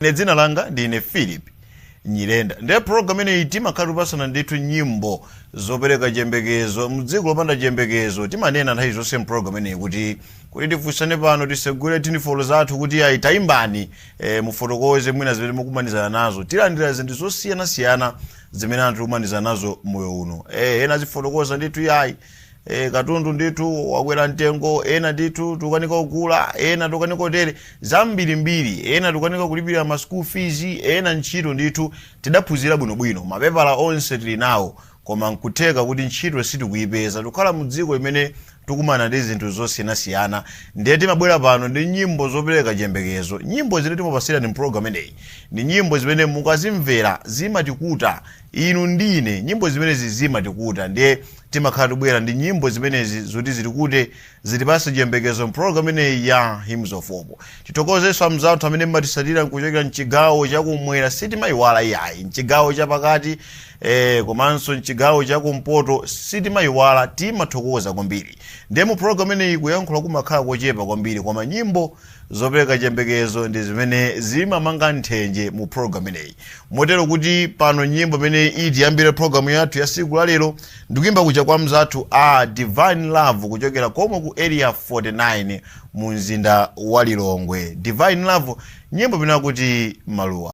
Ine dzina langa ndine Philip Nyirenda. Ndiye program ineyi timakhala tikupasana ndithu nyimbo zopereka chiyembekezo mdziko lopanda chiyembekezo. Timanena nthawi zonse mprogram ineyi kuti tifunsane pano, tisegule tinifolo zathu kuti ayi, tayimbani, mufotokoze mwina zimene mukumanizana nazo. Tilandira zinthu zosiyanasiyana zimene anthu tikumanizana nazo moyo uno. Ena zifotokoza ndithu, yayi, katundu ndithu wakwera mtengo, ena ndithu tikukanika kugula, ena tikukanika kutere zambirimbiri, ena tikukanika kulipira ma school fees, ena ntchito ndithu tidaphunzira bwinobwino, mapepala onse tili nawo, koma nkutheka kuti ntchito sitikuyipeza. Tikukhala mu dziko limene tikumana ndi zinthu zosiyanasiyana. Ndiye timabwera pano ndi nyimbo zopereka chiyembekezo. Nyimbo zimene timapasira ni program ineyi ndi nyimbo zimene mukazimvera zimatikuta inu ndine. Nyimbo zimenezi zimatikuta. Ndiye timakhala tibwera ndi nyimbo zimenezi zoti zitikute, zitipase chiyembekezo mpulogalamu ineyi ya Hymns of Hope. Tithokozenso amzathu amene mmatisatira nkuchokera mchigawo chakumwera, sitimayiwala iyayi, mchigawo chapakati, komanso mchigawo chakumpoto, sitimayiwala, timathokoza kwambiri. Ndiye mu program ineyi kuyankhula kumakhala kochepa kwambiri, koma nyimbo zopereka chiyembekezo ndi zimene zimamanga nthenje mu program ineyi. Motero kuti pano nyimbo imene itiyambire program yathu ya siku la lero ndikuyimba kucha kwa mzathu a Divine Love kuchokera komwe ku Area 49 mu mzinda wa Lilongwe. Divine Love, nyimbo imene akuti Maluwa.